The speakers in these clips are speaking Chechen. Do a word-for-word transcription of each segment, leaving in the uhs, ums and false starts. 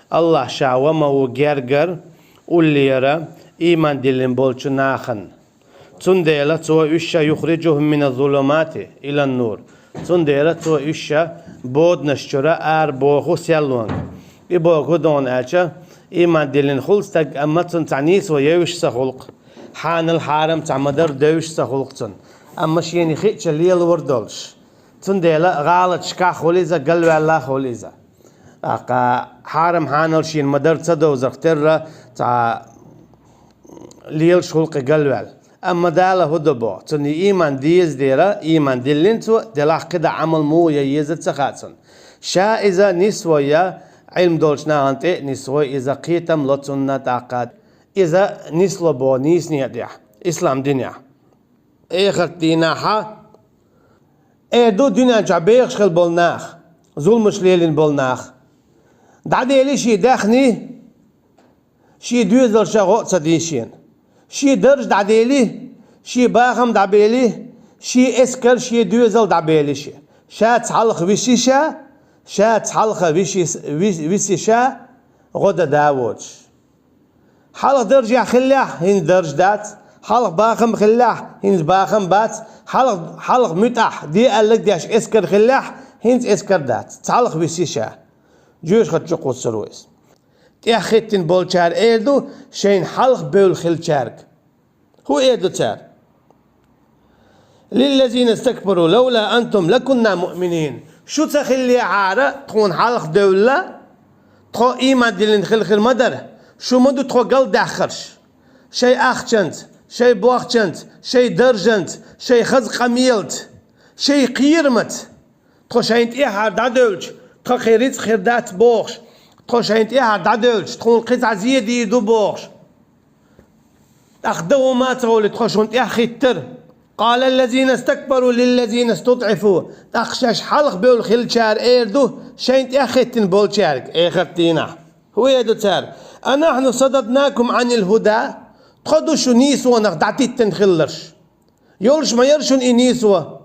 Аллахь ша ва ма ву гергара уллера ийман диллина болчу нахана. Цундела цо уьш ша يخرجهم من الظلمات إلى النور. Цундела цо уьш ша боданаш чуьра ара боху серлонга. И боху дона аьлча, ийман диллина хуьлу стаг, амма цунна цхьа нийсо евзаш ца хуьлу-кх, хьанал-хьарам цхьа ма-дарра девзаш ца хуьлу-кх цунна. Амма шена хиъча лелавар долуш. Цундела гӀалаташкахь хуьлу иза, галваьлла хуьлу иза. ТӀаккха хьарам-хьанал шена ма-дарра ца довзарх терра цхьа лелаш хуьлу-кх и галваьлла. Амма Дала хӀун до боху? Цунна ийман деза дера, ийман диллина цо, делахь кхидӀа Ӏамал муха ян еза ца хаьа цунна. Ша иза нисво я, Ӏилма долчу нахана тӀе а нисво, иза кхетам ло цунна тӀаккха. Иза нисло боху нийсонехь тӀехь, ислам динехь. Эхарт дийнахьа эр ду дуьнен чохь бехаш хила болу нах, зуламаш лелийна болу нах. ДӀадели шен даьхни, шен доьзал ша гӀо а ца дийшина. Шен дарж дӀадели, шен бахам дӀабели, шен эскар, шен доьзал дӀабели шен. Ша цхьалха виси ша, ша цхьалха виси, вис-, виси ша, гӀо дан да воцуш. Хьалха даржехь хиллехь, хӀинца дарж дац. Хьалха бахам хиллехь, хӀинца бахам бац. Хьалха, хьалха муьтӀахь, де аьлларг деш эскар хиллехь, хӀинца эскар дац. Цхьалха виси ша. Жоьжахати чу кхуссур ву иза. ТӀеххӀиттина болчара эр ду шайна хьалха бевлла хиллачаьрга. ХӀун эр ду цара? للذين استكبروا لولا أنتم لكنا مؤمنين. Шу ца хиллехьара, тхуна хьалха девлла, тхо ийман диллина хила хир ма дара. Шу ма ду тхо галдаьхнарш. Шайн ахчанца, шайн бохчанца, шайн даржанца, шайн хаза къамелаца, шайн кхерамаца. Тхо шайна тӀехьара дӀадевлча, тхан кхин рицкъ хир дац бохуш. Тхо шайна тӀехьара дӀадевлча, тхуна кхин цхьа зен дийр ду бохуш. ТӀаккха дан хӀума а ца хуьлий, тхо шуна тӀеххӀиттира. قال الذين استكبروا للذين استضعفوا. ТӀаккха шаьш хьалха бевлла хиллачара эр ду шайна тӀеххӀиттина болчаьрга, эхарт дийнахь. ХӀун эр ду цара? أنحن صددناكم عن الهدى؟ Тхо ду шу нийсонах дӀатиттина хилларш? Йолуш ма яра шуна и нийсо.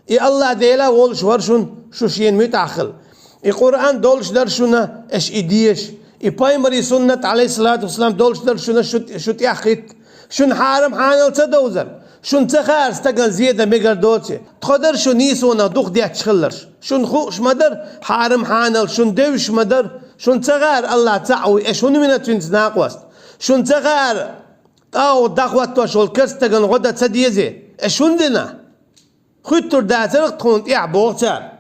И Аллах Дела волуш вара шуна, шу шена муьтӀахь хила. И Къуръан долуш дара шуна, аша и деша. И пайхамаран суннат, Ӏалайхиссалату вассалам, долуш дара шуна, шу, шу тӀеххӀитта. Шуна хьарам-хьанал ца довзара. Шуна ца хаьара стагана зен дан мегар доций. Тхо дара шу нийсонах духадетташ хилларш. Шуна хууш ма дара хьарам-хьанал, шуна девзаш ма дара. Шуна ца хаьара Аллах цхьаъ ву, аша хӀунда вина цуьнца накъост? Шуна ца хаьара тӀагӀут дӀахӀоттош волу керста стагана гӀо дан ца дезий, аша хӀунда дина? Хуьттур дацара-кх тхуна тӀехь, боху цара.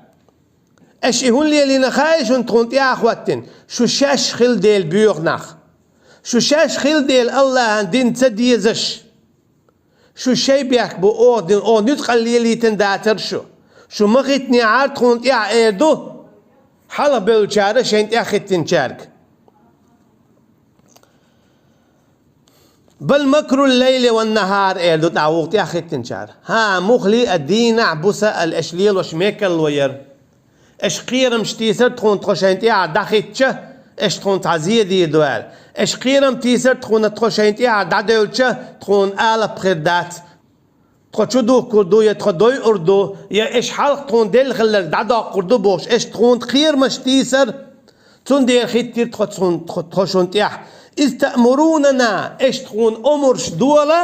Аша и хӀун лелийна хаьий шуна тхуна тӀехь а хӀоттийна? Шу шаьш хила дела боьха нах. Шу шаьш хила дела Аллахьан дин ца дезаш. Шу шайн бехк бу оха дина, оха нуьцкъала лелийтина дацара шу. Шу ма хӀиттинехьара тхуна тӀехь, эр ду хьалха бевллачара шайна тӀеххӀиттинчаьрга. بل مكر الليل والنهار, эр ду тӀаккха вукху тӀеххӀиттинчара. ХӀан, муххале а, дийнахь а, буса а аьлла, аша лелош мекарло яра. Аша кхерамаш тийсара тхуна тхо шайна тӀехьа дӀахӀиттича, аша тхуна цхьа зен дийр ду аьлла. Аша кхерам тийсара тхуна тхо шайна тӀехьа дӀадевлча, тхуна алапа хир дац. Тхо чу духкур ду, я тхо дойур ду, я аша хьалха тхуна делла хилларг дӀадоккхур ду бохуш, аша тхуна кхерамаш тийсара. Цундела хӀиттира тхо цун-, тхо, тхо шуна тӀехь. إذ تأمروننا, аша тхуна омраш дола,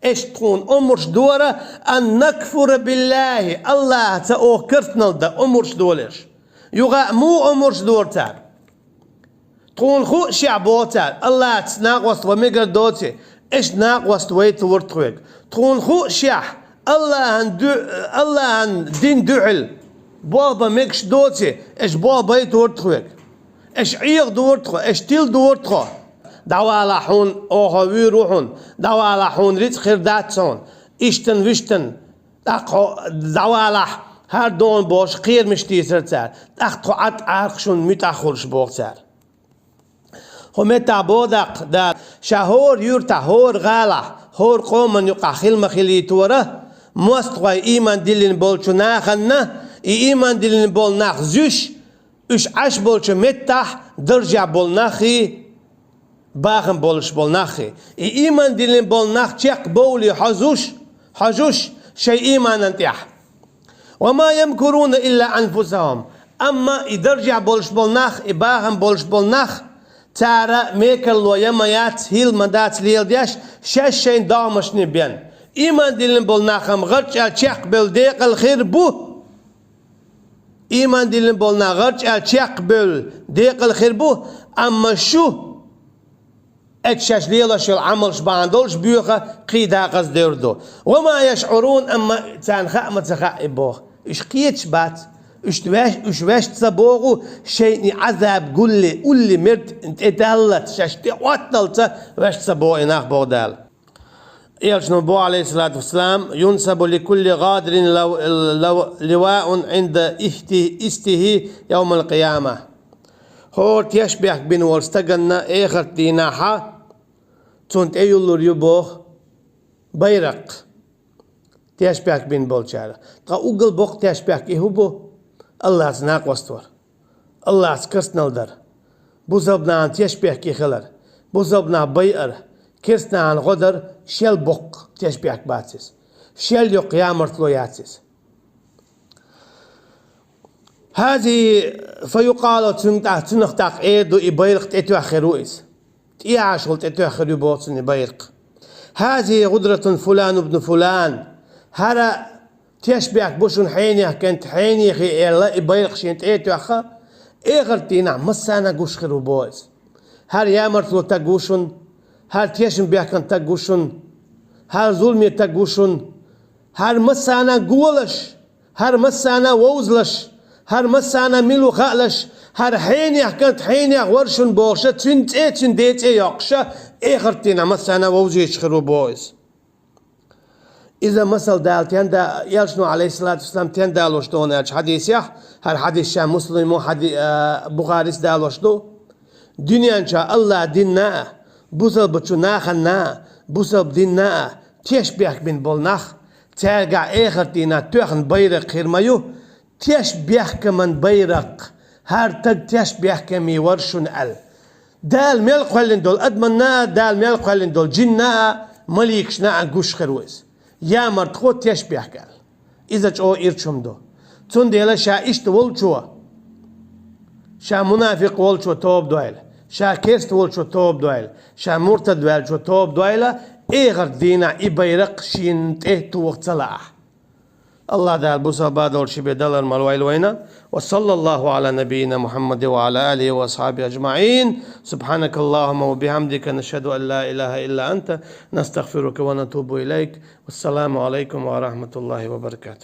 аша тхуна омраш дора, أن نكفر بالله, Аллахьца оха керстанал дан омраш долуш. Юха а муха омраш дора цара? Тхуна хууш яхь, боху цара, Аллахьца накъост ван мегар доций, аша накъост вайтавора тхоьга. Тхуна хууш яхь, Аллахьан ду-, Аллахьан дин дуьхьал болх бан мегаш доций, аша болх байтавора тхоьга. Аша Ӏехадора тхо, аша тиладора тхо. ДӀавалахь хьуна, оха вуьйр ву хьуна, дӀавалахь хьуна, рицкъ хир дац хьуна, иштан-виштан. ТӀаккха хьо дӀавалахь, хӀара дона бохуш, кхерамаш тийсара цара. ТӀаккха тхо Ӏад Ӏаркх шуна муьтӀахь хуьлуш, боху цара. ХӀокху меттехь боху даккха Дала, ша хӀора юьртахь, хӀора гӀалахь, хӀора къоман юкъахь хила ма хилийтора, мостагӀой ийман диллина болчу наханна, и ийман диллина болу нах зуьйш, уьш Ӏаш болчу меттахь даржехь болу наххий, бахам болуш болу наххий. И ийман диллина болу нах чекхбовлий хьожуш, хьожуш шайн ийманан тӀехь. وما يمكرون إلا أنفسهم. Амма и даржехь болуш болу нах, и бахам болуш болу нах, Цара мекарло я ма яц, хӀилла ма дац леладеш, шаьш шайн догӀмашна бен. Иман диллина болу нах-м гӀарчӀ аьлла чекхбевлла декъала хир бу. Иман диллина болу нах гӀарчӀ аьлла чекхбевлла декъала хир бу, амма шу, эцу шаьш лелош йолу Ӏамалш бахьана долуш боьха, кхин дакъаза девр ду. «Ва ма яшӀурун», амма царна хаа ма ца хаьа и боху. Уьш кхеташ бац. Уьш веш-, уьш ваьш ца богӀу, шайна и Ӏазаб гулле, улле мерд тӀедаллалц, шаьш тӀе Ӏотталц ваьш ца богӀу и нах, боху Дала. Элчано боху, алейхиссалату вассалам: «Юнсабу ликулли гӀадирин лав-, лав-, ливаун гӀинда ихти-, истихи явмал къияма». ХӀора тешбехк бина волу стаганна эхарт дийнахьа цунна тӀе юллур ю боху байракх тешбехк бина болчара. Ткъа уггал боккха тешбехк и хӀун бу? Аллахьца накъост вар. Аллахьца керстанал дар. Бусалба нахана тешбехке хилар. Бусалба нах байар. Керстанахана гӀо дар, шел боккха тешбехк бац иза. Шел йоккха ямартло яц иза. «ХӀазихӀи», фа юкъалу, цуьнга тӀаккха, цунах тӀаккха эр ду, и байракх тӀетоьхна хир ву иза. ТӀехьашхула тӀетоьхна хир ю боху цунна и байракх. «ХӀазихӀи гӀудратун фулан ибну фулан». ХӀара тешбехк бу шуна хьенех кент, хьенехи аьлла, и байракх шена тӀе а тоьхна, эхарт дийнахь массарна а гуш хир ву боху иза. ХӀара ямартло таг ву шуна, хӀара тешнабехкан таг ву шуна, хӀара зуламе таг ву шуна, хӀара массарна а голаш, хӀара массарна а вовзалаш, хӀара массарна а мила ву хаалаш, хӀара хьенех кент, хьенех вара шуна бохуша, цуьнан цӀе, цуьнан ден цӀе йоккхуша, эхарт дийнахь массарна а вовзуьйтуш хир ву боху иза. Иза масал Дала тен да-, Элчано, алейхиссалату вассалам, тен далош ду аьллачу хьадисехь, хӀара хьадис ша Муслимо хьади-, а, Бухарис далош ду. Дуьнен чохь Аллахь динна а, бусалбачу нахана а, бусалба динна а тешбехк бина болу нах, цаьргахь эхарт дийнахь тоьхна байракх хир ма ю, тешбехкаман байракх, хӀара таг тешбехкаме вара шуна аьлла. Дала мел кхоьллина долу адаманна а, Дала мел кхоьллина долу жинна а, маликашна а гуш хир ву иза. Ямартхо тешбехк аьлла. Иза чӀогӀа ирча хӀума ду. Цундела ша иштта волчо, ша мунафикъ волчо тоба дойла, ша керста волчо тоба дойла, ша муртад ваьллачо тоба дойла, эхарт дийнахь и байракх шена тӀе тоха ца лаахь. Аллахь Дала бусалба долчу ши бен далар ма лойла вайна. Ва саллаллаху Ӏала набийина Мухьаммадин ва Ӏала алихи ва асхьабихи аджмаӀин. Субхьанакаллахумма ва бихьамдика, нашхаду ан ла илаха илла анта, настагъфирука ва натубу илайк. Вассаламу Ӏалайкум ва рахьматуллахи ва баракатух.